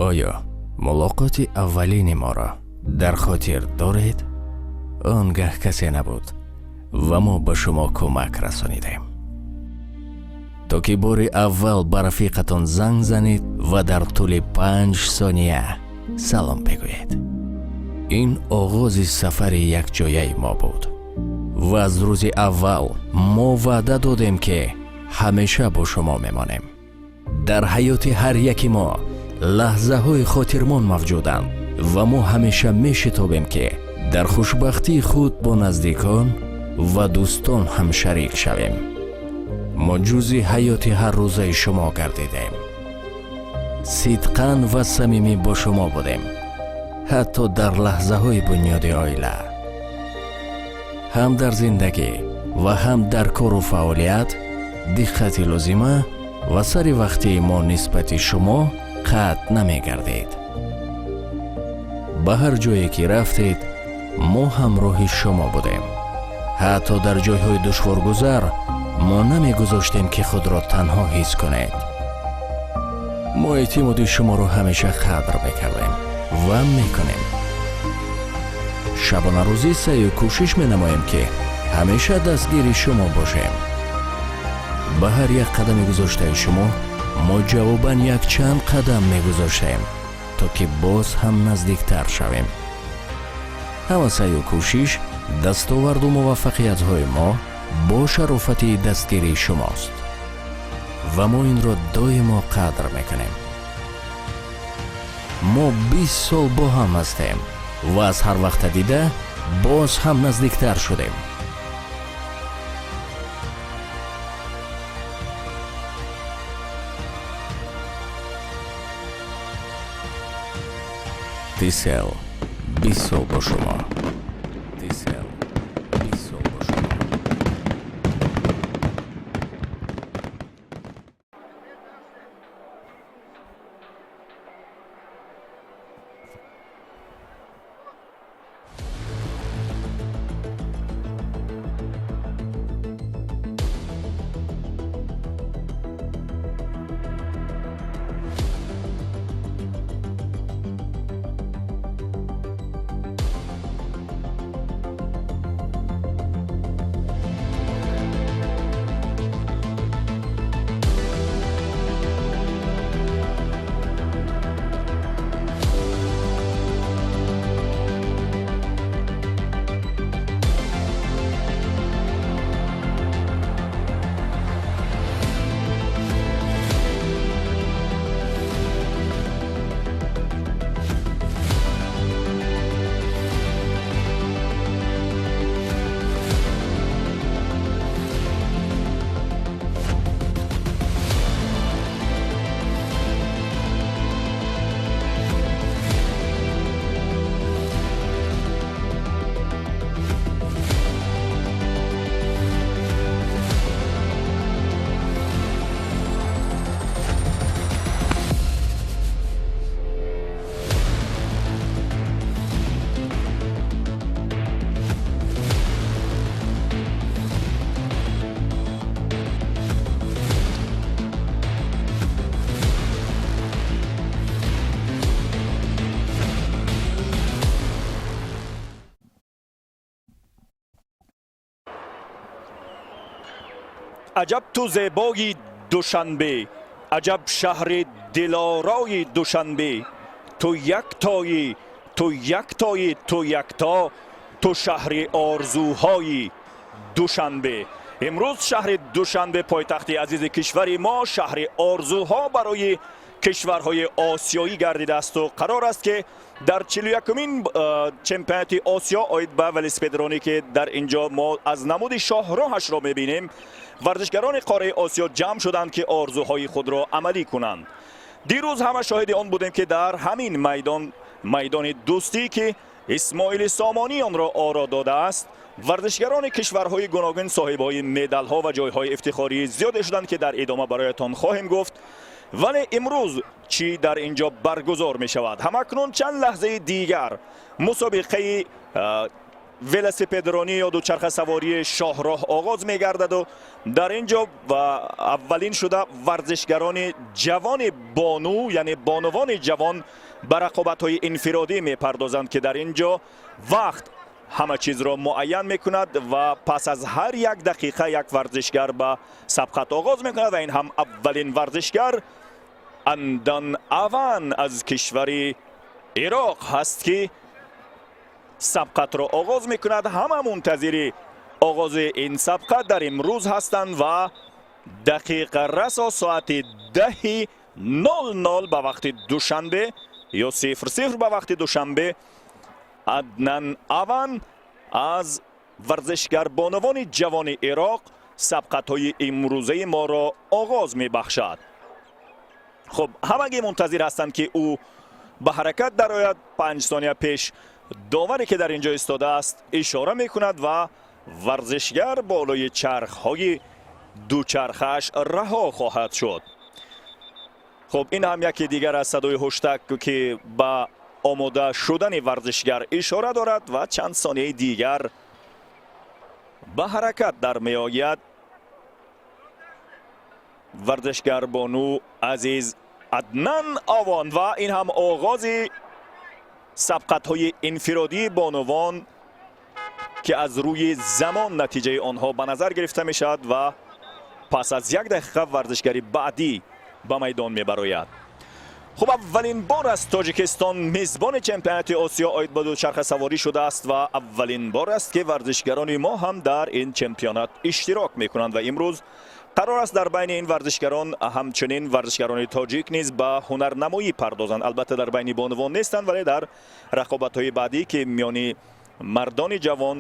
Оё мулоқоти аввалини моро дар хотир доред? Он гаҳ касе набуд ва мо ба шумо кӯмак расонидем. То ки бори аввал ба рафиқатон занг занед ва дар тӯли 5 сония салом бигӯед. Ин оғози сафари якҷояи мо буд ва аз рӯзи аввал мо ваъда додем, ки ҳамеша бо шумо мемонем. Дар ҳаёти ҳар яки мо лаҳзаҳои хотирмон мавҷуданд ва мо ҳамеша мешитобем, ки дар хушбахтии худ бо наздикон ва дӯстон ҳамшарик шавем. Мо ҷузъи ҳаёти ҳаррӯзаи шумо гардидем, сидқан ва самимӣ бо шумо будем, ҳатто дар лаҳзаҳои бунёди оила. Ҳам дар зиндагӣ ва ҳам дар кору фаъолият диққати лозима ва сари вақтии мо нисбати шумо қатъ намегардид. Ба ҳар ҷое ки рафтед, мо ҳамроҳи шумо будем. Ҳатто дар ҷойҳои душворгузар мо намегузоштем, ки худро танҳо ҳис кунед. Мо эътимоди шуморо ҳамеша қадр мекардем ва мекунем. Шабонарӯзӣ саъю кӯшиш менамоем, ки ҳамеша дастгири шумо бошем. Ба ҳар як қадами гузоштаи шумо мо ҷавобан якчанд қадам мегузоштем, то ки боз ҳам наздиктар шавем. Ҳама саъю кӯшиш, дастоварду муваффақиятҳои мо бо шарофати дастгирии шумост ва мо инро доимо қадр мекунем. Мо 20 сол бо ҳам ҳастем ва аз ҳар вақта дида боз ҳам наздиктар шудем. Tcell, 20 сол бо шумо. Tcell, 20 сол бо шумо. Аҷаб ту зебои Душанбе, аҷаб шаҳри дилорои Душанбе! Ту яктоӣ, ту яктоӣ, ту якто, ту шаҳри орзуҳои Душанбе. Имрӯз шаҳри Душанбе, пойтахти азизи кишвари мо, шаҳри орзуҳо барои кишварҳои осиёӣ гардидаасту қарор аст, ки дар 41-умин чемпионати Осиё оид ба велосипедронӣ, ки дар ин ҷо мо аз намуди шоҳроҳашро мебинем, варзишгарони қораи Осиё ҷамъ шуданд, ки орзуҳои худро амалӣ кунанд. Дирӯз ҳама шоҳиди он будем, ки дар ҳамин майдон, майдони Дӯстӣ, ки Исмоили Сомонӣ онро оро додааст, варзишгарони кишварҳои гуногун соҳибҳои медалҳо ва ҷойҳои ифтихории зиёде шуданд, ки дар идома бароятон хоҳем гуфт. Вале имрӯз чӣ дар ин ҷо баргузор мешавад? Ҳамакнун чанд лаҳзаи дигар мусобиқаи Велосипедронӣ ё дучархасавории шоҳроҳ оғоз мегардаду дар ин ҷо аввалин шуда варзишгарони ҷавони бону, яъне бонувони ҷавон, ба рақобатҳои инфиродӣ мепардозанд, ки дар ин ҷо вақт ҳама чизро муайян мекунад ва пас аз ҳар як дақиқа як варзишгар ба сабқат оғоз мекунад. Ва ин ҳам аввалин варзишгар Андан Аван аз кишвари Ироқ ҳаст, ки сабқатро оғоз мекунад. Ҳама мунтазири оғози ин сабқат дар имрӯз ҳастанд ва дақиқа расо соати 10:00 ба вақти Душанбе ё 00 ба вақти Душанбе Аднан Аван аз варзишгарбонувони ҷавони Ироқ сабқатҳои имрӯзаи моро оғоз мебахшад. Хуб, ҳамагӣ мунтазир ҳастанд, ки ӯ ба ҳаракат дарояд. 5 сония пеш доваре, ки дар ин ҷо истодааст, ишора мекунад ва варзишгар болои чархҳои дучархааш раҳо хоҳад шуд. Хуб, ин ҳам яке дигар аз садои ҳуштак, ки ба омода шудани варзишгар ишора дорад, ва чанд сонияи дигар ба ҳаракат дар меояд варзишгар бону азиз Аднан Овон. Ва ин ҳам оғози сабқатҳои инфиродии бонувон, ки аз рӯи замон натиҷаи онҳо ба назар гирифта мешавад ва пас аз як дақиқа варзишгари баъдӣ ба майдон мебарояд. Хуб, аввалин бор аст Тоҷикистон мизбони чемпионати Осиё оид ба дучархасаворӣ шудааст ва аввалин бор аст, ки варзишгарони мо ҳам дар ин чемпионат иштирок мекунанд. Ва имрӯз қарор аст дар байни ин варзишгарон ҳамчунин варзишгарони тоҷик низ ба ҳунарнамоӣ пардозанд. Албатта, дар байни бонувон нестанд, вале дар рақобатҳои баъдӣ, ки миёни мардони ҷавон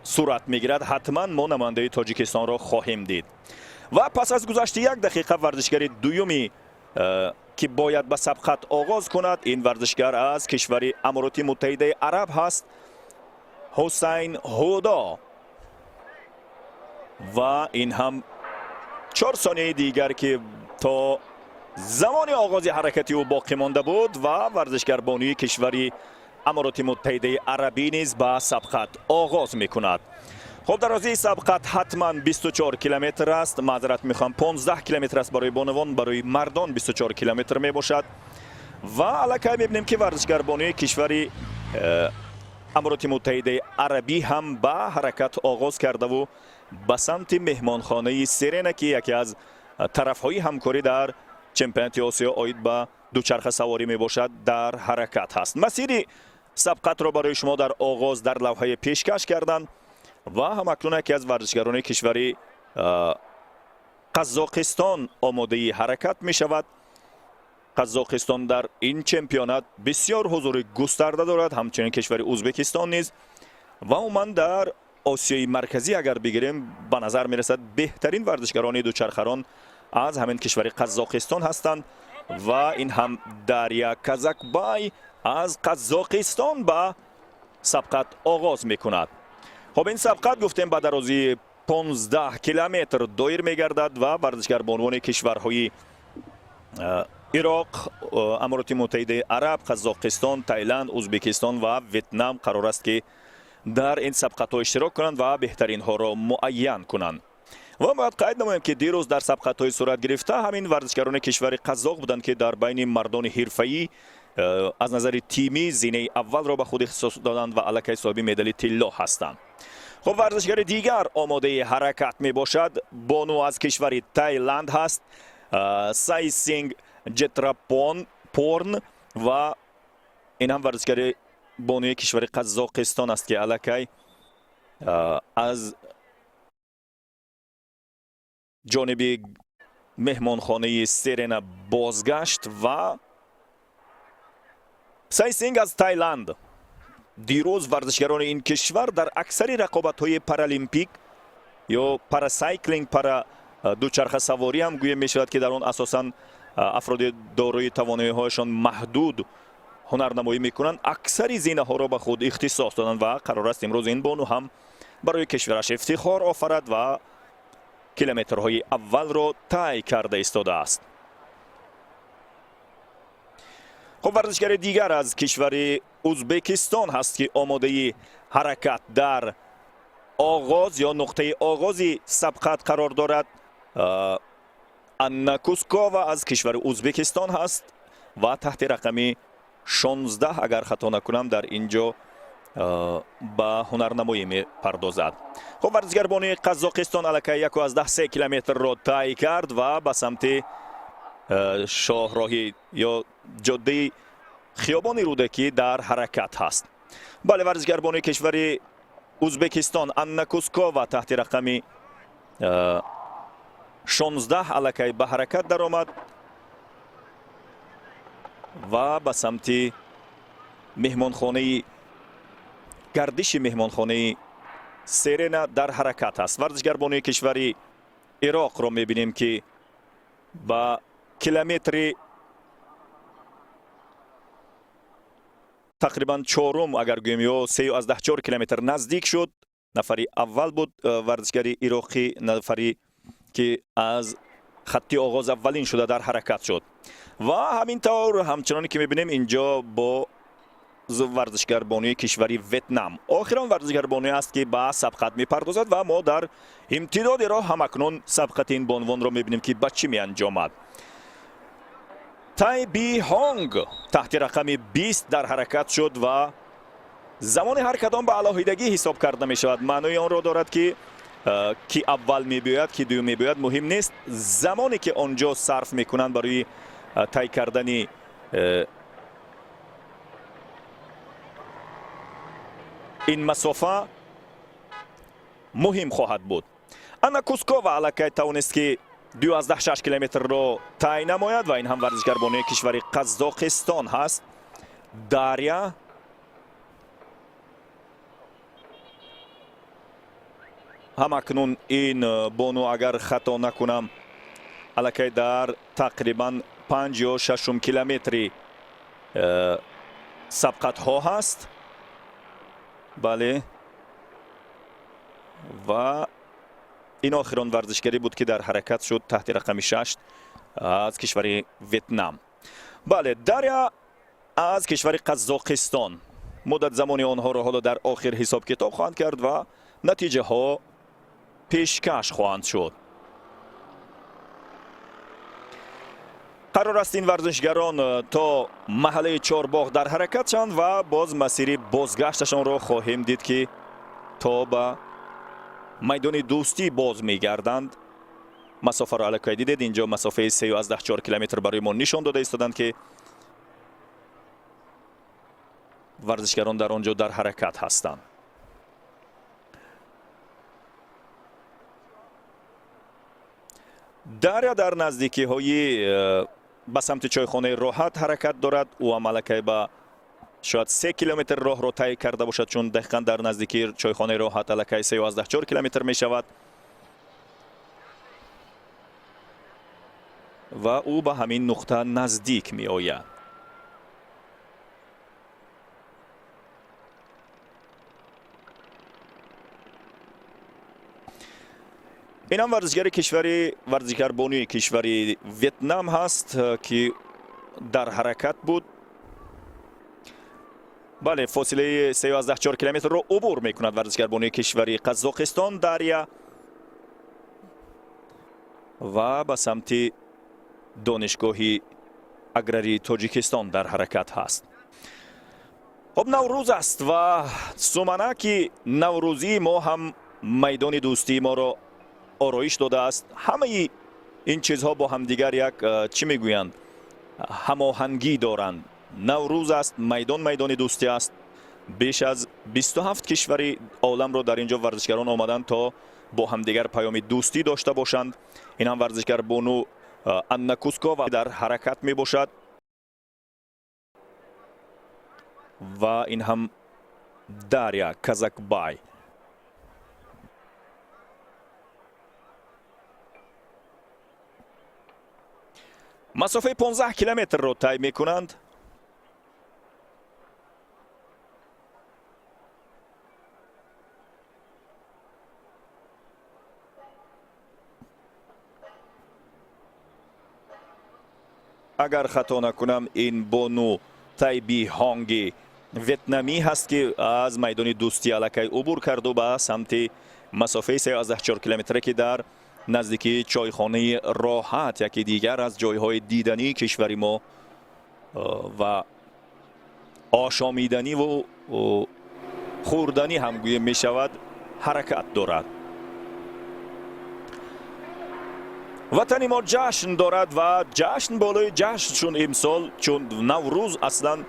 сурат мегирад, ҳатман мо намояндаи Тоҷикистонро хоҳем дид. Ва пас аз гузашти як дақиқа варзишгари дуюми, ки бояд ба сабқат оғоз кунад, ин варзишгар аз кишвари Амороти Муттаҳидаи Араб ҳаст, Ҳусайн Ҳудо. Ва ин ҳам 4 сонияи дигар, ки то замони оғози ҳаракати ӯ боқӣ монда буд, ва варзишгарбонуи кишвари Амороти Муттаҳидаи Арабӣ низ ба сабқат оғоз мекунад. Хуб, дарозии сабқат ҳатман 24 километр аст. Маъзарат мехоҳам, 15 километр аст барои бонувон, барои мардон 24 километр мебошад. Ва аллакай мебинем, ки варзишгарбонуи кишвари Амороти Муттаҳидаи Арабӣ ҳам ба ҳаракат оғоз кардаву ба самти меҳмонхонаи Серена, ки яке аз тарафҳои ҳамкорӣ дар чемпионати Осиё оид ба дучархасаворӣ мебошад, дар ҳаракат ҳаст. Масири сабқатро барои шумо дар оғоз дар лавҳае пешкаш карданд. Ва ҳамакнун яке аз варзишгарони кишвари Қазоқистон омодаи ҳаракат мешавад. Қазоқистон дар ин чемпионат бисёр ҳузури густарда дорад, ҳамчунин кишвари Ӯзбекистон низ. Ва умуман дар Осиёи Марказӣ агар бигирем, ба назар мерасад, беҳтарин варзишгарони дучархарон аз ҳамин кишвари Қазоқистон ҳастанд. Ва ин ҳам Дарья Казакбай аз Қазоқистон ба сабқат оғоз мекунад. Хоб, ин сабқат, гуфтем, ба дарозии 15 километр доир мегардад ва варзишгар бонувони кишварҳои Ироқ, Амороти Муттаҳидаи Араб, Қазоқистон, Таиланд, Ӯзбекистон ва Ветнам қарор аст, ки дар ин сабқатҳо иштирок кунанд ва беҳтаринҳоро муайян кунанд. Ва бояд қайд намоем, ки дирӯз дар сабқатҳои сурат гирифта ҳамин варзишгарони кишвари қазоқ буданд, ки дар байни мардони ҳирфаӣ аз назари тимӣ зинаи аввалро ба худ ихтисос доданд ва аллакай соҳиби медали тилло ҳастанд. Хуб, варзишгари дигар омодаи ҳаракат мебошад. Бону аз кишвари Таиланд ҳаст, Сайсинг Ҷетрапон Порн. Ва ин ҳам варзишгари бонуи кишвари Қазоқистон аст, ки аллакай аз ҷониби меҳмонхонаи Серена бозгашт. Ва Сайсинг аз Таиланд. Дирӯз варзишгарони ин кишвар дар аксари рақобатҳои паралимпик ё парасайклинг, пара дучархасаворӣ ҳам гӯя мешавад, ки дар он асосан афроди дорои тавоноиҳояшон маҳдуд ҳунарнамоӣ мекунанд, аксари зинаҳоро ба худ ихтисос доданд. Ва қарор аст имрӯз ин бону ҳам барои кишвараш ифтихор офарад ва километрҳои аввалро тай карда истодааст. Хуб, варзишгари дигар аз кишвари Узбекистон ҳаст, ки омодаи ҳаракат дар оғоз ё нуқтаи оғози сабқат қарор дорад. Анна Кускова аз кишвари Узбекистон ҳаст ва таҳти рақами 16, агар хато накунам, дар ин ҷо ба ҳунарнамоӣ мепардозад. Хуб, варзишгарбони Қазоқистон аллакай 1,3 километрро тай кард ва ба самти шоҳроҳӣ ё ҷоддаи хиёбони Рӯдакӣ дар ҳаракат ҳаст. Бале, варзишгарбони кишвари Узбекистон Анна Кускова таҳти рақами 16 аллакай ба ҳаракат даромад ва ба самти меҳмонхонаи гардиши меҳмонхонаи Серена дар ҳаракат аст. Варзишгарбони кишвари Ироқро мебинем, ки ба километри тақрибан чорум, агар гӯем, ё 3,4 километр наздик шуд. Нафари аввал буд варзишгари ироқӣ, нафари ки аз хатти оғоз аввалин шуда дар ҳаракат шуд. Ва ҳамин тавр, ҳамчуноне ки мебинем, инҷо бо варзишгарбонии кишвари Ветнам охирон варзишгарбонӣ аст, ки ба сабқат мепардозад, ва мо дар имтидоди роҳ ҳамакнун сабқати ин бонувонро мебинем, ки ба чӣ меанҷомад. Тай Би Ҳонг таҳти рақами 20 дар ҳаракат шуд ва замони ҳар кадом ба алоҳидагӣ ҳисоб карда мешавад. Маънои онро дорад, ки аввал мебиёяд, ки дуюм мебиёяд, муҳим нест. Замоне ки он ҷо сарф мекунанд барои тай кардани ин масофа муҳим хоҳад буд. Анна Кускова аллакай тавонист, ки 2,6 километрро тай намояд, ва ин ҳам варзишгарбонии кишвари Қазоқистон ҳаст. Дарья ҳамакнун ин бону, агар хато накунам, аллакай дар тақрибан панҷ ё шашум километри сабқатҳо ҳаст. Бале, ва ин охирон варзишгарӣ буд, ки дар ҳаракат шуд таҳти рақами 6 аз кишвари Ветнам. Бале, Дарья аз кишвари Қазоқистон. Муддат замони онҳоро ҳоло дар охир ҳисоб китоб хоҳанд кард ва натиҷаҳо пешкаш хоҳанд шуд. Қарор аст ин варзишгарон то маҳаллаи Чорбоғ дар ҳаракат шаванд ва боз масири бозгашташонро хоҳем дид, ки то ба майдони Дӯстӣ боз мегарданд. Масофаро аллакай дидед, инҷо масофаи 3,4 километр барои мо нишон дода истоданд, ки варзишгарон дар он ҷо дар ҳаракат ҳастанд. Дарья дар наздикиҳои ба самти чойхонаи Роҳат ҳаракат дорад. Ӯ ҳам аллакай ба шояд 3 километр роҳро тай карда бошад, чун дақиқан дар наздикии чойхонаи Роҳат аллакай 3,4 километр мешавад ва ӯ ба ҳамин нуқта наздик меояд. Инам варзишгари кишвари, варзишгарбонии кишвари Ветнам ҳаст, ки дар ҳаракат буд. Бале, фосилаи 3,4 километрро убур мекунад варзишгарбонии кишвари Қазоқистон Дарья ва ба самти Донишгоҳи аграрии Тоҷикистон дар ҳаракат ҳаст. Хуб, Наврӯз аст ва суманаки наврӯзии мо ҳам майдони Дӯстии моро ороиш додааст. Ҳамаи ин чизҳо бо ҳамдигар як чӣ мегӯянд, ҳамоҳангӣ доранд. Наврӯз аст, майдон майдони Дӯстӣ аст. Беш аз 27 кишвари оламро дар ин ҷо варзишгарон омаданд, то бо ҳамдигар паёми дӯстӣ дошта бошанд. Ин ҳам варзишгар бону Анна Кускова дар ҳаракат мебошад ва ин ҳам Дарья Казакбай. Масофаи 15 километрро тай мекунанд. Агар хато накунам, ин бону Тайби Ҳонги ветнамӣ ҳаст, ки аз майдони Дӯстӣ аллакай убур карду ба самти масофаи 3,4 километре, ки дар наздикии чойхонаи Роҳат, яке дигар аз ҷойҳои дидании кишвари мо ва ошомиданиву хӯрданӣ ҳам гӯем мешавад, ҳаракат дорад. Ватани мо ҷашн дорад ва ҷашн болои ҷашн, чун имсол, чун Наврӯз аслан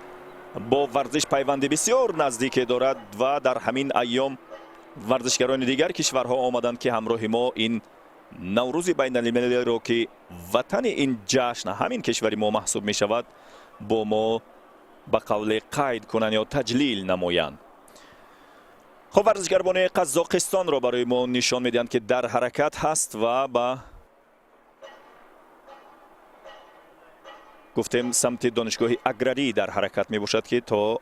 бо варзиш пайванди бисёр наздике дорад ва дар ҳамин айём варзишгарони дигар кишварҳо омаданд, ки ҳамроҳи мо ин Наврӯзи байналмилалиро, ки ватани ин ҷашн ҳамин кишвари мо маҳсуб мешавад, бо мо ба қавле қайд кунанд ё таҷлил намоянд. Хуб, варзишгарбони Қазоқистонро барои мо нишон медиҳанд, ки дар ҳаракат ҳаст ва ба гуфтем самти Донишгоҳи аграрӣ дар ҳаракат мебошад, ки то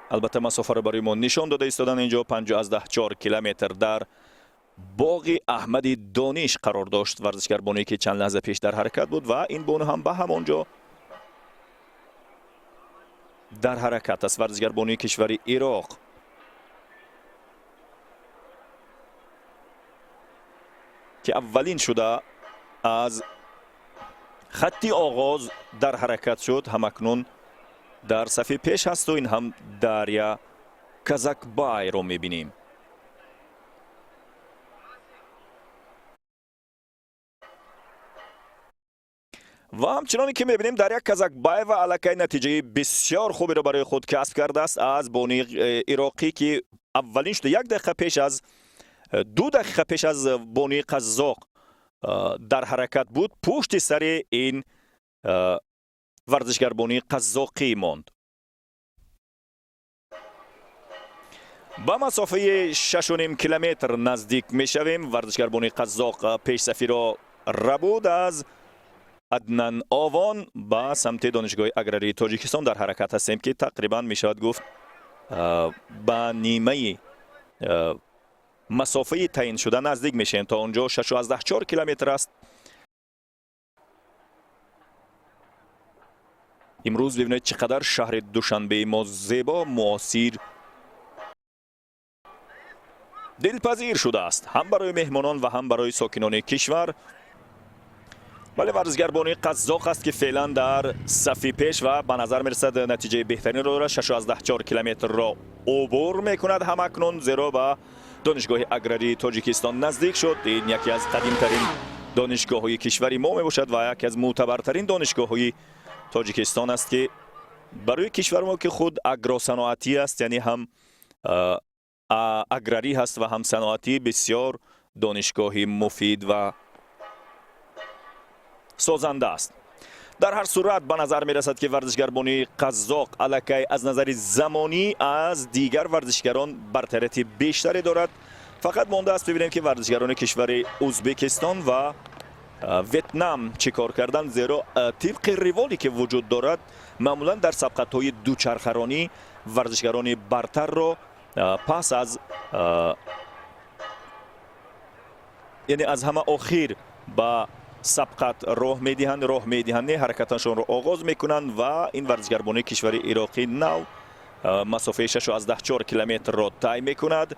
албатта масофаро барои мо нишон дода истодан. Инҷо 5,4 километр дар боғи Аҳмади Дониш қарор дошт варзишгарбоне, ки чанд лаҳза пеш дар ҳаракат буд, ва ин бону ҳам ба ҳамон ҷо дар ҳаракат аст, варзишгарбонии кишвари Ироқ, ки аввалин шуда аз хатти оғоз дар ҳаракат шуд, ҳамакнун дар сафи пеш ҳасту ин ҳам Дарья Казакбайро мебинем. Ва ҳамчуноне ки мебинем, Дарья Казакбаева аллакай натиҷаи бисёр хуберо барои худ касб кардааст аз бонуи ироқӣ, ки аввалин шуда як дақиқа пеш аз, 2 дақиқа пеш аз бонуи қазоқ дар ҳаракат буд, пушти сари ин варзишгарбонии қазоқӣ монд. Ба масофаи 6,5 километр наздик мешавем. Варзишгарбони қазоқ пешсафиро рабуд аз Аднан Овон. Ба самти Донишгоҳи аграрии Тоҷикистон дар ҳаракат ҳастем, ки тақрибан мешавад гуфт, ба нимаи масофаи таъиншуда наздик мешавем. То он ҷо 6,4 километр аст. Имрӯз бибинед, чӣ қадар шаҳри Душанбеи мо зебо, муосир, дилпазир шудааст ҳам барои меҳмонон ва ҳам барои сокинони кишвар. Бале, варзишгарбони қазоқ аст, ки феълан дар сафи пеш ва ба назар мерасад, натиҷаи беҳтаринро дорад. 6,4 километрро убур мекунад ҳамакнун, зеро ба Донишгоҳи аграрии Тоҷикистон наздик шуд. Ин яке аз қадимтарин донишгоҳҳои кишвари мо мебошад ва яке аз мӯътабартарин донишгоҳҳои Тоҷикистон аст, ки барои кишвари мо, ки худ агросаноатӣ аст, яъне ҳам аграрӣ ҳаст ва ҳам саноатӣ, бисёр донишгоҳи муфид ва созанда аст. Дар ҳар сурат, ба назар мерасад, ки варзишгарбонии қазоқ аллакай аз назари замонӣ аз дигар варзишгарон бартарияти бештаре дорад. Фақат мондааст бибинем, ки варзишгарони кишвари Узбекистон ва Ветнам чӣ кор карданд, зеро тибқи риволе ки вуҷуд дорад, маъмулан дар сабқатҳои дучархаронӣ варзишгарони бартарро пас аз, яъне аз ҳама охир ба сабқат роҳ медиҳанд, не, ҳаракаташонро оғоз мекунанд. Ва ин варзишгарбонии кишвари ироқӣ нав масофаи 6,4 километрро тай мекунад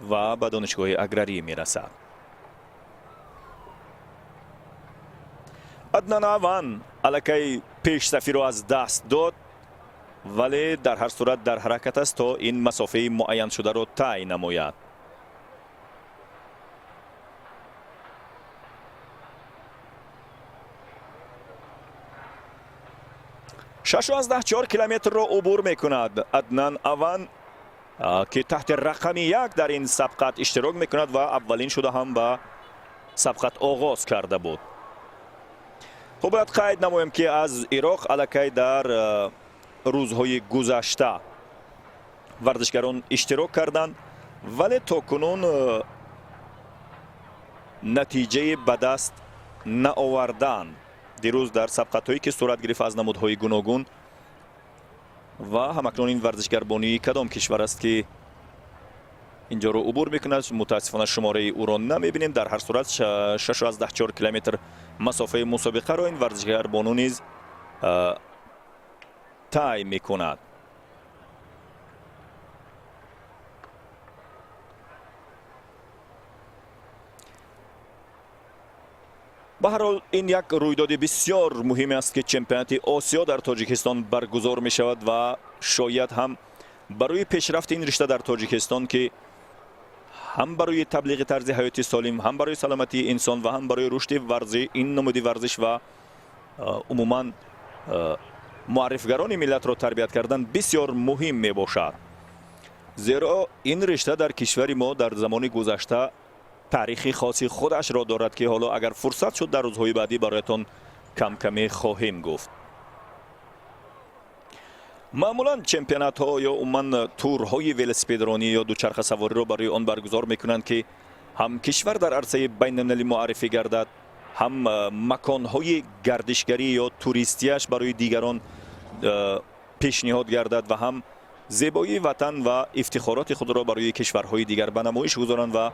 ва ба Донишгоҳи аграрӣ мерасад. Аднан Аван аллакай пешсафиро аз даст дод, вале дар ҳар сурат дар ҳаракат аст, то ин масофаи муайяншударо тай намояд. 6,4 километрро убур мекунад Аднан Аван, ки таҳти рақами 1 дар ин сабқат иштирок мекунад ва аввалин шуда ҳам ба сабқат оғоз карда буд. Хуб, бояд қайд намоем, ки аз Ироқ аллакай дар рӯзҳои гузашта варзишгарон иштирок карданд, вале то кунун натиҷаи ба даст наоварданд. Дирӯз дар сабқатҳое, ки сурат гирифт аз намудҳои гуногун. Ва ҳамакнун ин варзишгарбонии кадом кишвар аст, ки Инҷоро убур мекунад. Мутаассифона, шумораи ӯро намебинем. Дар ҳар сурат, 6,4 километр масофаи мусобиқаро ин варзишгар бону низ тай мекунад. Ба ҳар ҳол, ин як рӯйдоди бисёр муҳиме аст, ки чемпионати Осиё дар Тоҷикистон баргузор мешавад ва шояд ҳам барои пешрафти ин ришта дар Тоҷикистон, ки ҳам барои таблиғи тарзи ҳаёти солим, ҳам барои саломатии инсон ва ҳам барои рушди варзи ин намуди варзиш ва умуман муаррифгарони миллатро тарбият кардан бисёр муҳим мебошад, зеро ин ришта дар кишвари мо дар замони гузашта таърихи хоси худашро дорад, ки ҳоло, агар фурсат шуд, дар рӯзҳои баъдӣ бароятон камкаме хоҳем гуфт. Маъмулан чемпионатҳо ё умуман турҳои велосипедронӣ ё дучархасавориро барои он баргузор мекунанд, ки ҳам кишвар дар арсаи байналмилалӣ муаррифӣ гардад, ҳам маконҳои гардишгарӣ ё туристияш барои дигарон пешниҳод гардад ва ҳам зебоии ватан ва ифтихороти худро барои кишварҳои дигар ба намоиш гузоранд. Ва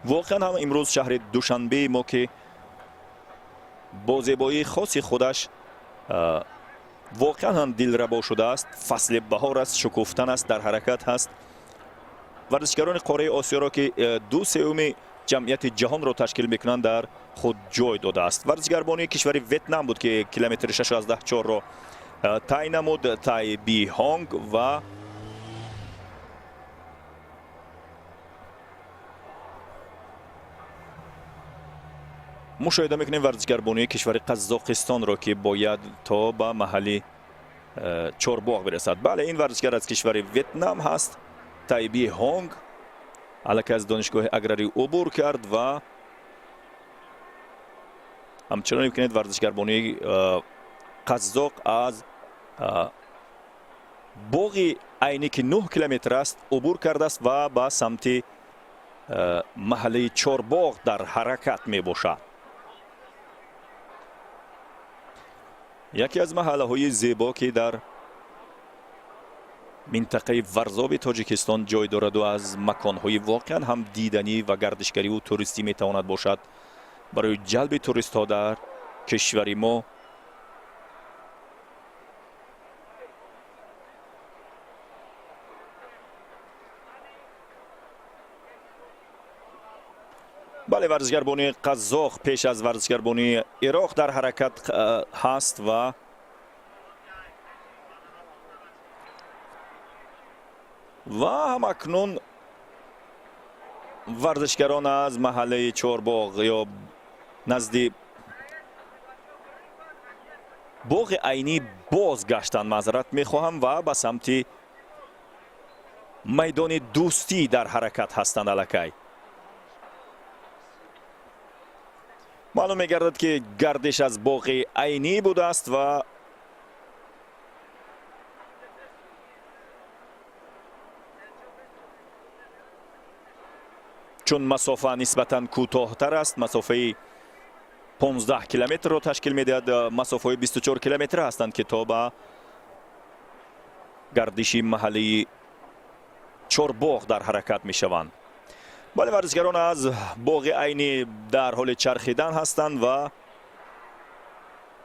воқеан ҳам имрӯз шаҳри Душанбеи мо, ки бо зебоии хоси худаш воқеан ҳам дилрабо шудааст, фасли баҳор аст, шукуфтан аст, дар ҳаракат ҳаст, варзишгарони қораи Осиёро, ки 2/3 ҷамъияти ҷаҳонро ташкил мекунанд, дар худ ҷой додааст. Варзишгарбонии кишвари Ветнам буд, ки километри 6,4-ро тай намуд, Тай Би Ҳонг. Ва мушоҳида мекунем варзишгарбонии кишвари Қазоқистонро, ки бояд то ба маҳалли Чорбоғ бирасад. Бале, ин варзишгар аз кишвари Ветнам ҳаст, Тайби Ҳонг, аллакай аз донишгоҳи аграрӣ убур кард. Ва ҳамчунон мекунед, варзишгарбонии қазоқ аз боғи Айнӣ, ки 9 километр аст, убур кардааст ва ба самти маҳаллаи Чорбоғ дар ҳаракат мебошад. Яке аз маҳаллаҳои зебо, ки дар минтақаи Варзоби Тоҷикистон ҷой дораду аз маконҳои воқеан ҳам диданӣ ва гардишгариву туристӣ метавонад бошад барои ҷалби туристҳо дар кишвари мо. Бале, варзишгарбонии қазоқ пеш аз варзишгарбонии Ироқ дар ҳаракат ҳаст ва ҳамакнун варзишгарон аз маҳаллаи Чорбоғ ё назди боғи Айнӣ боз гаштанд, маъзарат мехоҳам, ва ба самти майдони Дӯстӣ дар ҳаракат ҳастанд. Аллакай маълум мегардад, ки гардиш аз боғи Айнӣ будааст ва чун масофа нисбатан кӯтоҳтар аст, масофаи 15 километрро ташкил медиҳад, масофаҳои 24 километр ҳастанд, ки то ба гардиши маҳаллии Чорбоғ дар ҳаракат мешаванд. Бале, варзишгарон аз боғи Айнӣ дар ҳоли чархидан ҳастанд ва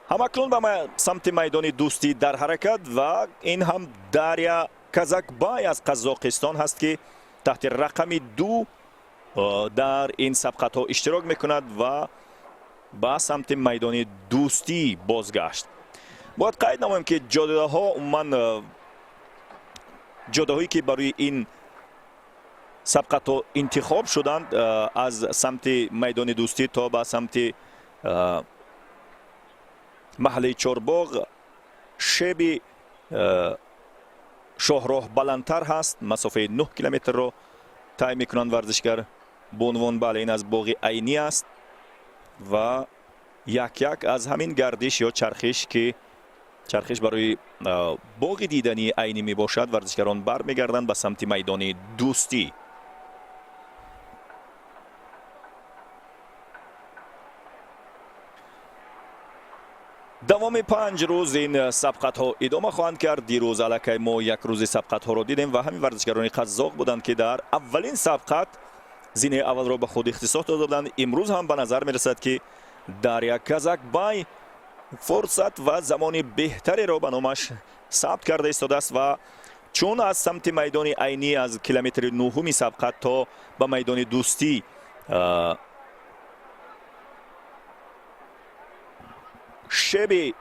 ҳамакнун ба самти майдони Дӯстӣ дар ҳаракат. Ва ин ҳам Дарья Казакбай аз Қазоқистон ҳаст, ки таҳти рақами 2 дар ин сабқатҳо иштирок мекунад ва ба самти майдони Дӯстӣ бозгашт. Бояд қайд намоем, ки ҷодаҳо, умуман ҷодаҳое, ки барои ин сабқатҳо интихоб шуданд, аз самти майдони Дӯстӣ то ба самти маҳаллаи Чорбоғ, шеби шоҳроҳ баландтар ҳаст, масофаи 9 километрро тай мекунанд варзишгар бонувон. Бале, ин аз боғи Айнӣ аст ва як як аз ҳамин гардиш ё чархиш, ки чархиш барои боғи дидании Айнӣ мебошад, варзишгарон бармегарданд ба самти майдони Дӯстӣ. Давоми 5 рӯз ин сабқатҳо идома хоҳанд кард. Дирӯз аллакай мо як рӯзи сабқатҳоро дидем ва ҳамин варзишгарони қазоқ буданд, ки дар аввалин сабқат зинаи аввалро ба худ ихтисос дода буданд. Имрӯз ҳам ба назар мерасад, ки Дарья Казакбай фурсат ва замони беҳтареро ба номаш сабт карда истодааст. Ва чун аз самти майдони Айнӣ, аз километри нуҳуми сабқат то ба майдони Дӯстӣ шеби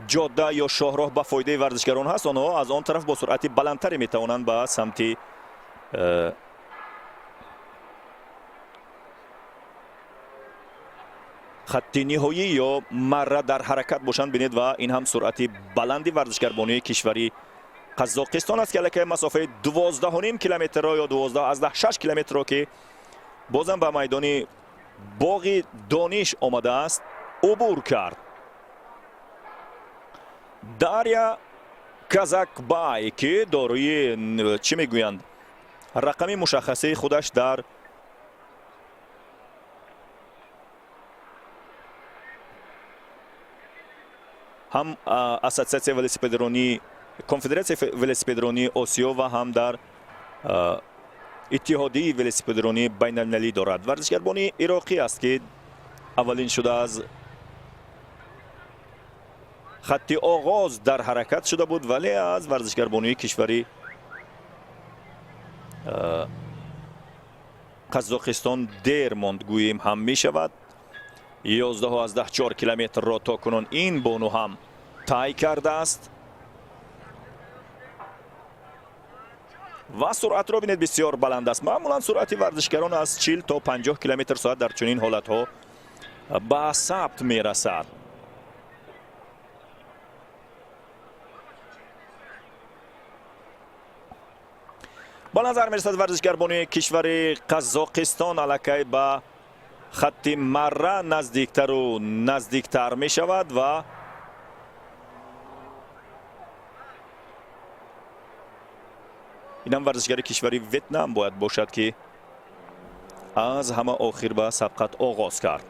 ҷода ё шоҳроҳ ба фоидаи варзишгарон ҳаст, онҳо аз он тараф бо суръати баландтаре метавонанд ба самти хатти ниҳоӣ ё марра дар ҳаракат бошанд. Бинед, ва ин ҳам суръати баланди варзишгарбонии кишвари Қазоқистон аст, ки аллакай масофаи 12,5 километрро ё 12,6 километрро, ки бозам ба майдони Боғи Дониш омадааст, убур кард. Дарья Казакбай, ки дорои, чӣ мегӯянд, рақами мушаххасии худаш дар ҳам Ассотсиатсияи велосипедронӣ, Конфедератсияи велосипедронии Осиё ва ҳам дар Иттиҳодии велосипедронии байналмилалӣ дорад, варзишгарбони ироқӣ аст, ки аввалин шуда аз хатти оғоз дар ҳаракат шуда буд, вале аз варзишгарбонии кишвари Қазоқистон дер монд, гӯем ҳам мешавад. 11,4 километрро то кунун ин бону ҳам тай кардааст ва суръатро бинед, бисёр баланд аст. Маъмулан суръати варзишгарон аз 40 то 50 километр соат дар чунин ҳолатҳо ба сабт мерасад. Ба назар мерасад, варзишгарбони кишвари Қазоқистон аллакай ба хатти марра наздиктару наздиктар мешавад ва инам варзишгари кишвари Ветнам бояд бошад, ки аз ҳама охир ба сабқат оғоз кард.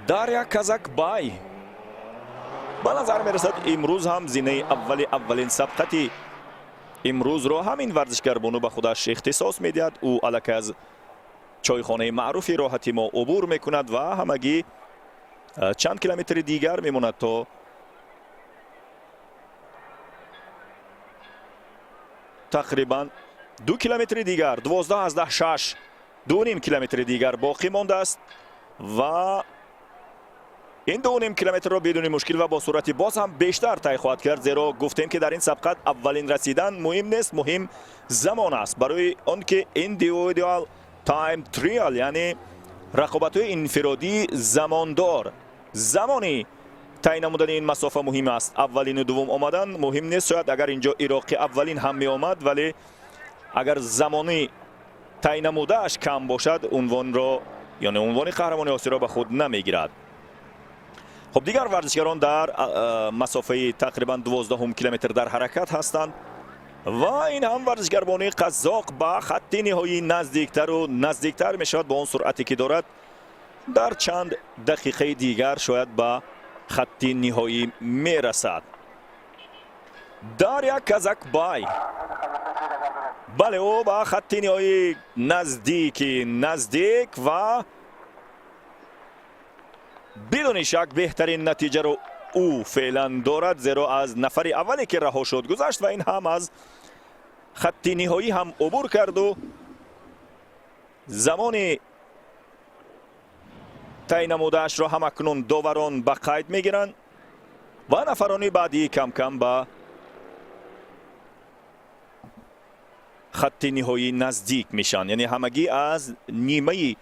Дарья Казакбай, ба назар мерасад, имрӯз ҳам зинаи аввали аввалин сабқати имрӯзро ҳамин варзишгарбону ба худаш ихтисос медиҳад. Ӯ аллакай аз чойхонаи маъруфи роҳати мо убур мекунад ва ҳамагӣ чанд километри дигар мемонад то тақрибан 2 километри дигар, 12,6, 2,5 километри дигар боқӣ мондааст ва ин 2,5 километрро бидуни мушкил ва бо суръати боз ҳам бештар тай хоҳад кард, зеро гуфтем, ки дар ин сабқат аввалин расидан муҳим нест, муҳим замон аст, барои он ки individual time trial, яъне рақобатҳои инфиродии замондор, замони тай намудани ин масофа муҳим аст. Аввалину дуввум омадан муҳим нест. Шояд агар инҷо ироқӣ аввалин ҳам меомад, вале агар замони тай намудааш кам бошад, унвонро, яъне унвони қаҳрамони Осиёро ба худ намегирад. Хуб, дигар варзишгарон дар масофаи тақрибан 12 километр дар ҳаракат ҳастанд ва ин ҳам варзишгарбонии қазоқ ба хатти ниҳоӣ наздиктару наздиктар мешавад. Бо он суръате ки дорад, дар чанд дақиқаи дигар шояд ба хатти ниҳоӣ мерасад. Дарья Казакбай, бале, ӯ ба хатти ниҳоӣ наздики наздик ва бидуни шак беҳтарин натиҷаро ӯ феълан дорад, зеро аз нафари аввале, ки раҳо шуд, гузашт ва ин ҳам аз хатти ниҳоӣ ҳам убур карду замони тай намудаашро ҳамакнун доварон ба қайд мегиранд ва нафарони баъдӣ кам-кам ба хатти ниҳоӣ наздик мешаванд, яъне ҳамагӣ аз нимаи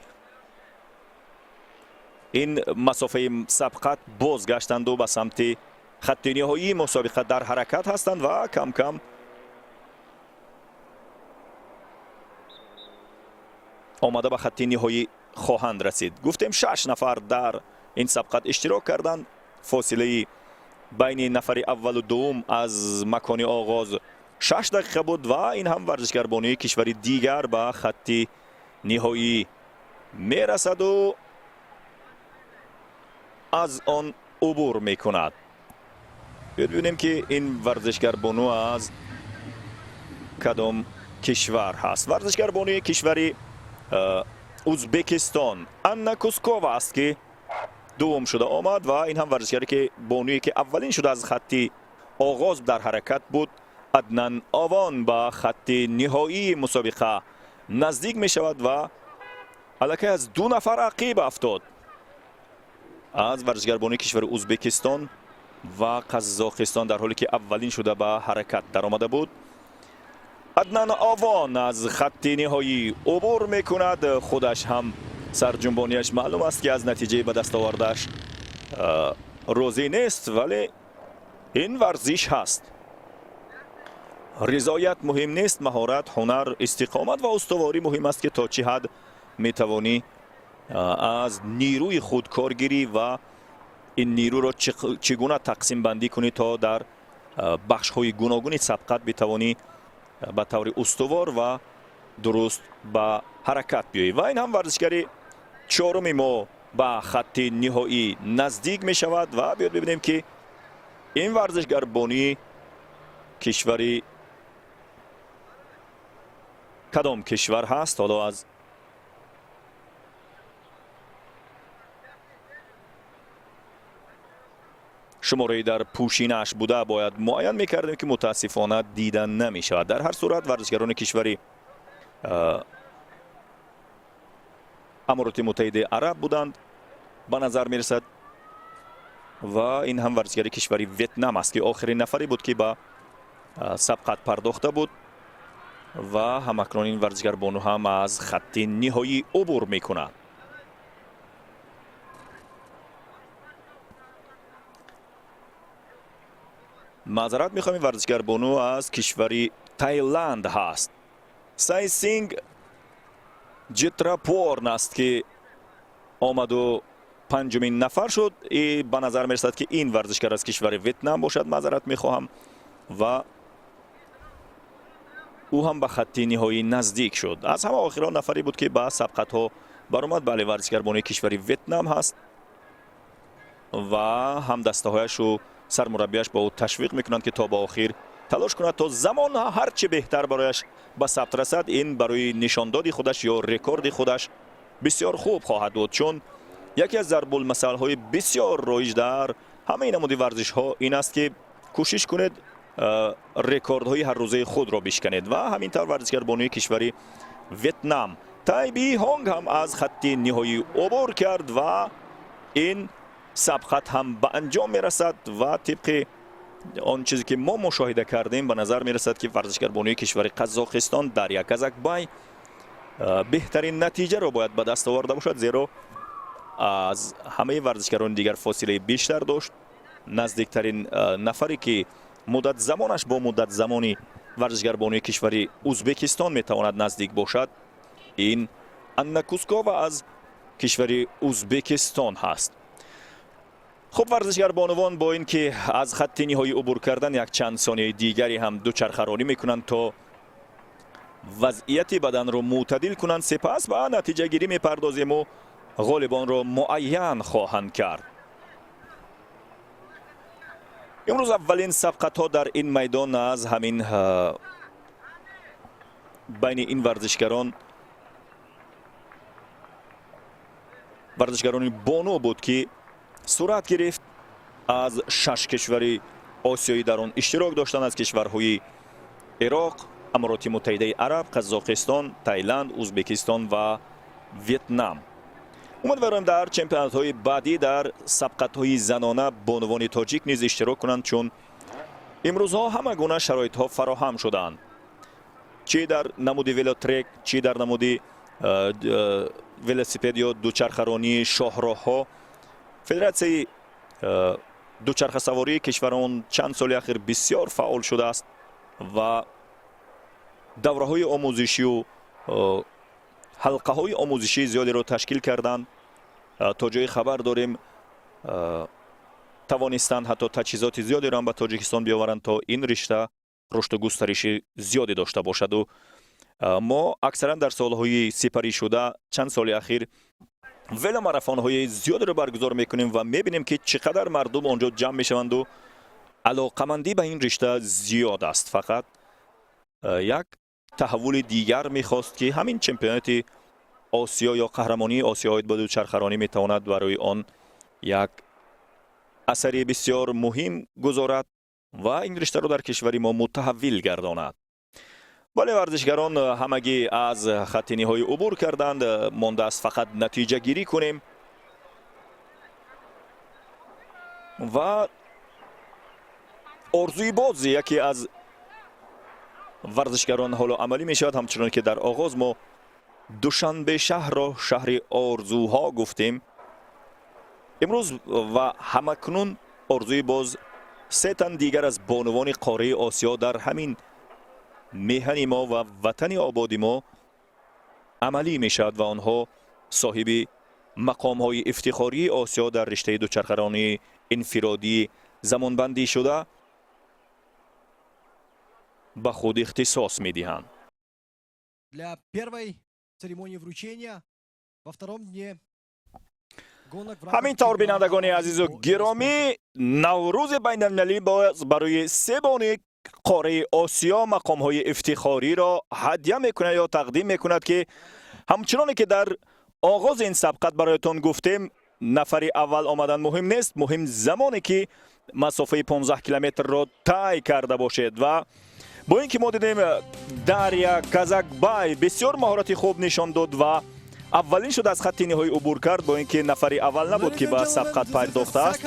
ин масофаи сабқат бозгаштанду ба самти хатти ниҳоии мусобиқа дар ҳаракат ҳастанд ва кам-кам омада ба хатти ниҳоӣ хоҳанд расид. Гуфтем, шаш нафар дар ин сабқат иштирок карданд. Фосилаи байни нафари аввалу дуввум аз макони оғоз 6 дақиқа буд ва ин ҳам варзишгарбонии кишвари дигар ба хатти ниҳоӣ мерасаду аз он убур мекунад. Биёед бибинем, ки ин варзишгарбону аз кадом кишвар ҳаст. Варзишгарбонуи кишвари Узбекистон Анна Кускова аст, ки дуввум шуда омад. Ва ин ҳам варзишгаре, ки бонуе ки аввалин шуда аз хатти оғоз дар ҳаракат буд, Аднан Овон, ба хатти ниҳоии мусобиқа наздик мешавад ва аллакай аз ду нафар ақиб афтод, аз варзишгарбонуи кишвари Узбекистон ва Қазоқистон, дар ҳоле ки аввалин шуда ба ҳаракат даромада буд. Аднан Овон аз хатти ниҳоӣ убур мекунад. Худаш ҳам сарҷунбонияш маълум аст, ки аз натиҷаи ба даст овардааш розӣ нест, вале ин варзиш ҳаст, ризоят муҳим нест. Маҳорат, ҳунар, истиқомат ва устуворӣ муҳим аст, ки то чӣ ҳад метавонӣ аз нирӯи худ кор гирӣ ва ин нирӯро чӣ гуна тақсимбандӣ кунӣ, то дар бахшҳои гуногуни сабқат битавонӣ ба таври устувор ва дуруст ба ҳаракат биёӣ. Ва ин ҳам варзишгари чоруми мо ба хатти ниҳоӣ наздик мешавад ва биёд бибинем, ки ин варзишгарбонии кишвари кадом кишвар ҳаст. Ҳоло аз шумораи дар пӯшинааш буда бояд муайян мекардем, ки мутаассифона дида намешавад. Дар ҳар сурат, варзишгарони кишвари Амороти Муттаҳидаи Араб буданд, ба назар мерасад. Ва ин ҳам варзишгари кишвари Ветнам аст, ки охирин нафаре буд, ки ба сабқат пардохта буд. Ва ҳамакнун ин варзишгарбону ҳам аз хатти ниҳоӣ убур мекунад. Маъзарат мехоҳем, ин варзишгарбону аз кишвари Тайланд ҳаст. Сайсинг Ҷитрапорн аст, ки омаду панҷумин нафар шуд. И ба назар мерасад, ки ин варзишгар аз кишвари Ветнам бошад, маъзарат мехоҳам. Ва ӯ ҳам ба хатти ниҳоӣ наздик шуд. Аз ҳама охирон нафаре буд, ки ба сабқатҳо баромад. Бале, варзишгарбони кишвари Ветнам ҳаст ва ҳамдастаҳояшу сармураббияш ба ӯ ташвиқ мекунанд, ки то ба охир талош кунад, то замон ҳарчи беҳтар барояш ба сабт расад. Ин барои нишондоди худаш ё рекорди худаш бисёр хуб хоҳад буд, чун яке аз зарбулмасалҳои бисёр роиҷ дар ҳамаи намуди варзишҳо ин аст, ки кӯшиш кунед рекордҳои ҳаррӯзаи худро бишканед. Ва ҳамин тавр варзишгарбонуи кишвари Ветнам Тайби Ҳонг ҳам аз хатти ниҳоӣ убур кард ва ин сабқат ҳам ба анҷом мерасад. Ва тибқи он чизе ки мо мушоҳида кардем, ба назар мерасад, ки варзишгарбонуи кишвари Қазоқистон Дарья Казакбай беҳтарин натиҷаро бояд ба даст оварда бошад, зеро аз ҳамаи варзишгарони дигар фосилаи бештар дошт. Наздиктарин нафаре, ки муддат замонаш бо муддат замони варзишгарбонуи кишвари Узбекистон метавонад наздик бошад, ин Анна Кускова аз кишвари Узбекистон ҳаст. Хуб, варзишгарбонувон бо ин ки аз хатти ниҳоӣ убур кардан, якчанд сонияи дигаре ҳам дучархаронӣ мекунанд, то вазъияти баданро мӯътадил кунанд. Сипас ба натиҷагирӣ мепардозему ғолибонро муайян хоҳанд кард. Имрӯз аввалин сабқатҳо дар ин майдон аз ҳамин байни ин варзишгарон, варзишгарони бону буд, ки сурат гирифт. Аз шаш кишвари осиёӣ дар он иштирок доштанд: аз кишварҳои Ироқ, Амороти Муттаҳидаи Араб, Қазоқистон, Тайланд, Узбекистон ва Ветнам. Умедворем, дар чемпионатҳои баъдӣ дар сабқатҳои занона бонувони тоҷик низ иштирок кунанд, чун имрӯзҳо ҳама гуна шароитҳо фароҳам шудаанд, чӣ дар намуди велотрек, чӣ дар намуди велосипед ё дучархаронии шоҳроҳҳо. Федератсияи дучархасавории кишварон чанд соли ахир бисёр фаъол шудааст ва давраҳои омӯзишию ҳалқаҳои омӯзишии зиёдеро ташкил карданд. То ҷое хабар дорем, тавонистанд ҳатто таҷҳизоти зиёдеро ҳам ба Тоҷикистон биёваранд, то ин ришта Рушду густариши зиёде дошта бошаду мо аксаран дар солҳои сипарӣ шуда, чанд соли ахир, веломарафонҳои зиёдеро баргузор мекунем ва мебинем, ки чӣ қадар мардум он ҷо ҷамъ мешаванду алоқамандӣ ба ин ришта зиёд аст. Фақат як таҳаввули дигар мехост, ки ҳамин чемпионати Осиё ё қаҳрамонии Осиё оид ба дучархаронӣ метавонад барои он як асари бисёр муҳим гузорад ва ин риштаро дар кишвари мо мутаҳаввил гардонад. Бале, варзишгарон ҳамагӣ аз хатти ниҳоӣ убур карданд, мондааст фақат натиҷагирӣ кунем ва орзуи боз яке аз варзишгарон ҳоло амалӣ мешавад. Ҳамчунон ки дар оғоз мо Душанбе шаҳрро шаҳри орзуҳо гуфтем, имрӯз ва ҳамакнун орзуи боз се тан дигар аз бонувони қораи Осиё дар ҳамин меҳани мо ва ватани ободи мо амалӣ мешавад ва онҳо соҳиби мақомҳои ифтихории Осиё дар риштаи дучархаронии инфиродии замонбандӣ шуда ба худ ихтисос медиҳанд. Для первой церемонии вручения во втором дне. Ҳамин тавр, бинандагони азизу гиромӣ, Наврӯзи байналмилалӣ боз барои се бони қораи Осиё мақомҳои ифтихориро ҳадя мекунад ё тақдим мекунад, ки ҳамчуноне ки дар оғози ин сабқат бароятон гуфтем, нафари аввал омадан муҳим нест, муҳим замоне ки масофаи 15 километрро тай карда бошед. Ва бо ин ки мо дидем, Дарья Казакбай бисёр маҳорати хуб нишон дод ва аввалин шуд, аз хатти ниҳоӣ убур кард, бо ин ки нафари аввал набуд, ки ба сабқат пардохтааст,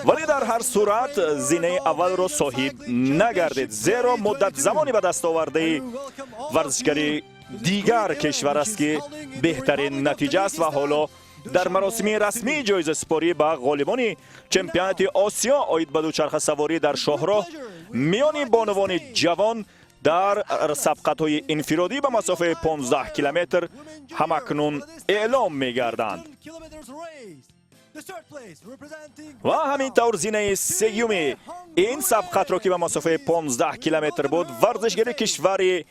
вале дар ҳар сурат зинаи аввалро соҳиб нагардид, зеро муддат замони ба даст овардаи варзишгари дигар кишвар аст, ки беҳтарин натиҷа аст. Ва ҳоло дар маросими расмии ҷоизасупорӣ ба ғолибони чемпионати Осиё оид ба дучархасаворӣ дар шоҳроҳ миёни бонувони ҷавон дар сабқатҳои инфиродӣ ба масофаи 15 километр ҳамакнун эълом мегарданд. Ва ҳамин тавр зинаи сеюми ин сабқатро, ки ба масофаи 15 километр буд, варзишгари кишвари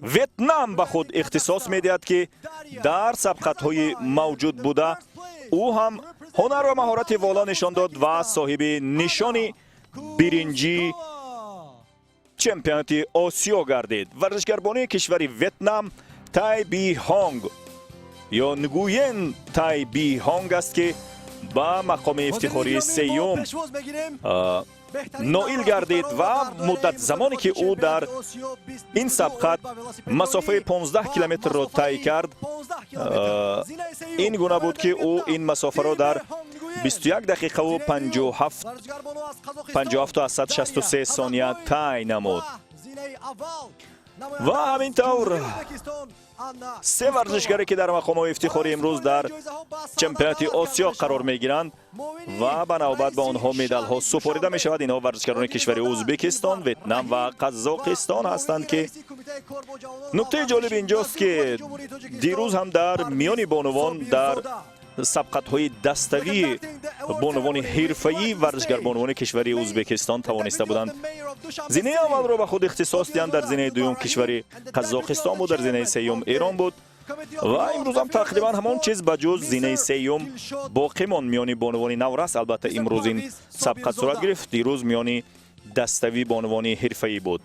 Ветнам ба худ ихтисос медиҳад, ки дар сабқатҳои мавҷуд буда ӯ ҳам ҳунар ва маҳорати воло нишон дод ва соҳиби нишони биринҷӣ чемпионати Осиё гардид. Варзишгарбонии кишвари Ветнам Тай Би Ҳонг ё Нгуен Тай Би Ҳонг аст, ки ба мақоми ифтихории сеюм ноил гардид ва муддат замоне ки ӯ дар ин сабқат масофаи 15 километрро тай кард, ин гуна буд, ки ӯ ин масофаро дар 21 дақиқаву 57,63 сония тай намуд. Ва ҳамин тавр се варзишгаре, ки дар мақомҳои ифтихорӣ имрӯз дар чемпионати Осиё қарор мегиранд ва ба навбат ба онҳо медалҳо супорида мешавад, инҳо варзишгарони кишвари Ӯзбекистон, Ветнам ва Қазоқистон ҳастанд, ки нуктаи ҷолиб инҷост, ки дирӯз ҳам дар миёни бонувон дар сабқатҳои даставии бонувони ҳирфаӣ варзишгарбонувони кишвари Ӯзбекистон тавониста буданд зинаи аввалро ба худ ихтисос диҳанд. Дар зинаи дуюм кишвари Қазоқистон буд, дар зинаи сеюм Эрон буд ва имрӯзам тақрибан ҳамон чиз, ба ҷуз зинаи сеюм боқӣ монд миёни бонувони наврас. Албатта, имрӯз ин сабқат сурат гирифт, дирӯз миёни даставӣ бонувони ҳирфаӣ буд.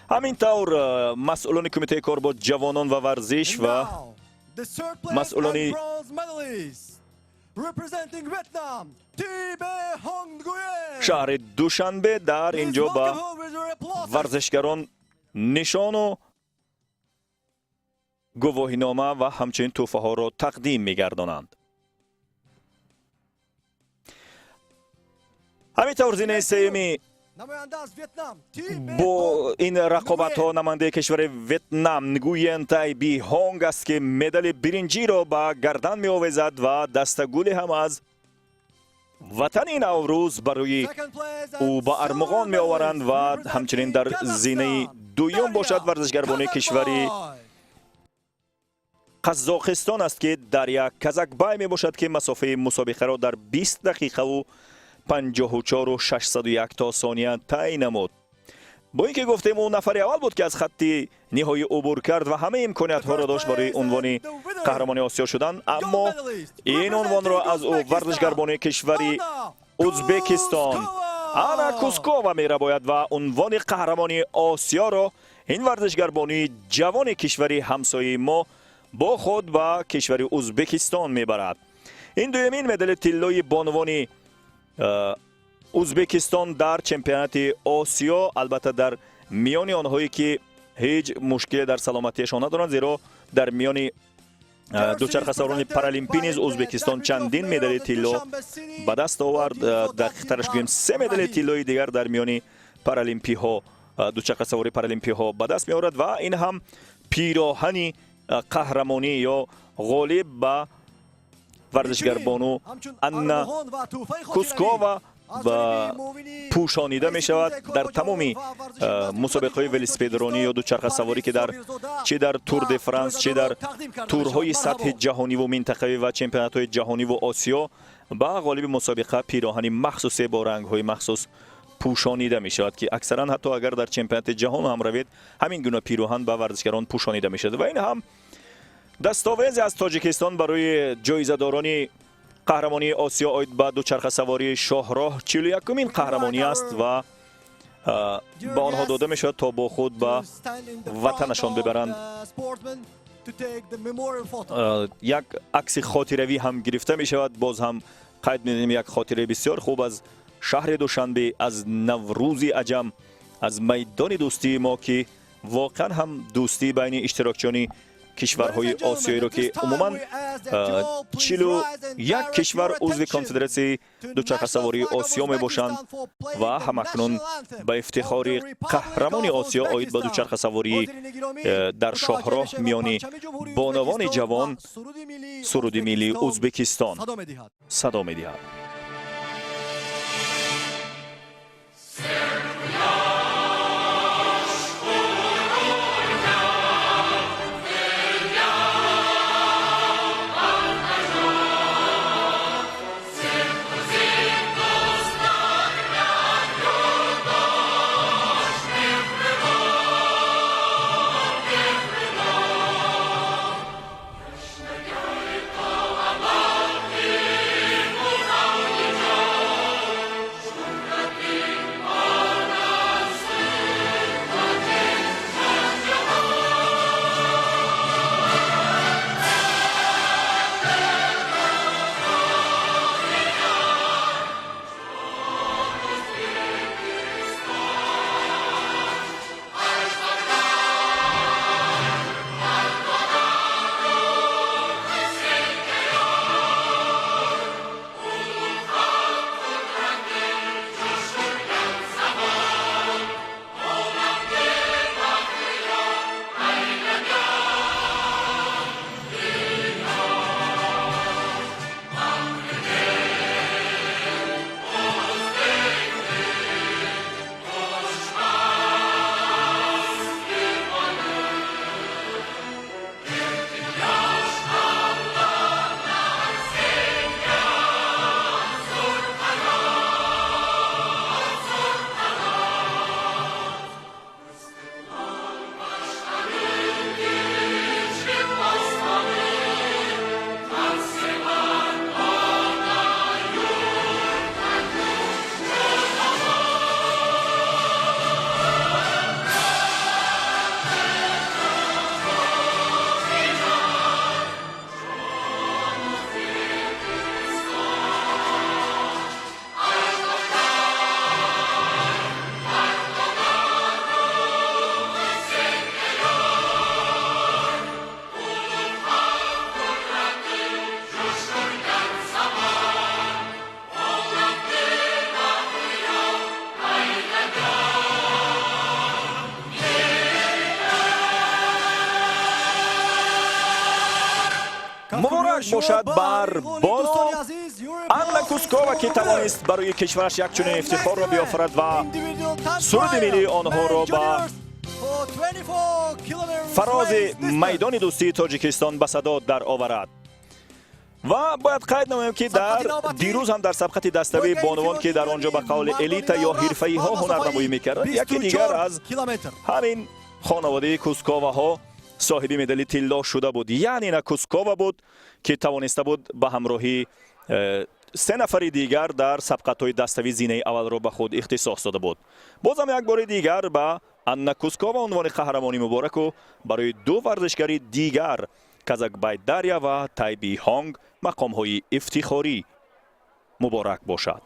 Ҳамин тавр масъулони Кумитаи кор бо ҷавонон ва варзиш ва масъулони Representing Vietnam, шаҳри Душанбе дар ин ҷо ба варзишгарон нишону гувоҳинома ва ҳамчунин тӯҳфаҳоро тақдим мегардонанд. Ҳамин тавр зинаи сеюми бо ин рақобатҳо намояндаи кишвари Ветнам Нгуен Тай Би Ҳонг аст, ки медали биринҷиро ба гардан меовезад ва дастагуле ҳам аз ватани Наврӯз барои ӯ ба армуғон меоваранд. Ва ҳамчунин дар зинаи дуюм бошад варзишгарбони кишвари Қазоқистон аст, ки Дарья Казакбай мебошад, ки масофаи мусобиқаро дар 20 дақиқаву 54,601 то сония тай намуд. Бо ин ки гуфтем, ӯ нафари аввал буд, ки аз хатти ниҳоӣ убур кард ва ҳамаи имкониятҳоро дошт барои унвони қаҳрамони Осиё шудан, аммо ин унвонро аз ӯ варзишгарбони кишвари Узбекистон Анна Кускова мерабояд ва унвони қаҳрамони Осиёро ин варзишгарбонии ҷавони кишвари ҳамсояи мо бо худ ба кишвари Узбекистон мебарад. Ин дуюмин медали тиллои бонувони Узбекистон дар чемпионати Осиё, албатта, дар миёни онҳое ки ҳеҷ мушкиле дар саломатиашон надоранд, зеро дар миёни дучархасаворони паралимпӣ низ Узбекистон чандин медали тилло ба даст овард. Дақиқтараш гӯем, се медали тиллои дигар дар миёни паралимпиҳо, дучархасавори паралимпиҳо ба даст меорад. Ва ин ҳам пироҳани қаҳрамонӣ ё ғолиб ба варзишгарбону Анна Кускова ва пӯшонида мешавад. Дар тамоми мусобиқаҳои велосипедронӣ ё дучархасаворӣ, ки дар чӣ дар Тур де Франс, чӣ дар турҳои сатҳи ҷаҳониву минтақавӣ ва чемпионатҳои ҷаҳониву Осиё, ба ғолиби мусобиқа пироҳани махсусе бо рангҳои махсус пӯшонида мешавад, ки аксаран ҳатто агар дар чемпионати ҷаҳон ҳам равед, ҳамин гуна пироҳан ба варзишгарон пӯшонида мешавад. Ва ин ҳам дастовезе аз Тоҷикистон барои ҷоизадорони қаҳрамонии Осиё оид ба дучархасавории шоҳроҳ. 41-умин қаҳрамонӣ аст ва ба онҳо дода мешавад, то бо худ ба ватанашон бибаранд. Як акси хотиравӣ ҳам гирифта мешавад. Боз ҳам қайд менамоем, як хотираи бисёр хуб аз шаҳри Душанбе, аз Наврӯзи аҷам, аз майдони дӯстии мо, ки воқеан ҳам дӯстӣ байни иштирокчиёни кишварҳои осиёиро, ки умуман 41 кишвар узви Конфедератсияи дучархасавории Осиё мебошанд. Ва ҳамакнун ба ифтихори қаҳрамони Осиё оид ба дучархасавории дар шоҳроҳ миёни бонувони ҷавон суруди миллии Узбекистон садо медиҳад. Муборак бошад бар бону Анна Кускова, ки тавонист барои кишвараш як чунин ифтихорро биёфарад ва суруди миллии онҳоро ба фарози майдони дӯстии Тоҷикистон ба садо дароварад. Ва бояд қайд намоем, ки дар дирӯз ҳам дар сабқати даставии бонувон, ки дар он ҷо ба қавли элита ё ҳирфаиҳо ҳунарнамоӣ мекарданд, яке дигар аз ҳамин хонаводаи Кусковаҳо соҳиби медали тилло шуда буд. Яъне на Кускова буд, ки тавониста буд ба ҳамроҳии се нафари дигар дар сабқатҳои даставӣ зинаи аввалро ба худ ихтисос дода буд. Бозам як бори дигар ба Анна Кускова унвони қаҳрамонӣ мубораку барои ду варзишгари дигар, Казакбай Дарья ва Тайби Ҳонг, мақомҳои ифтихорӣ муборак бошад.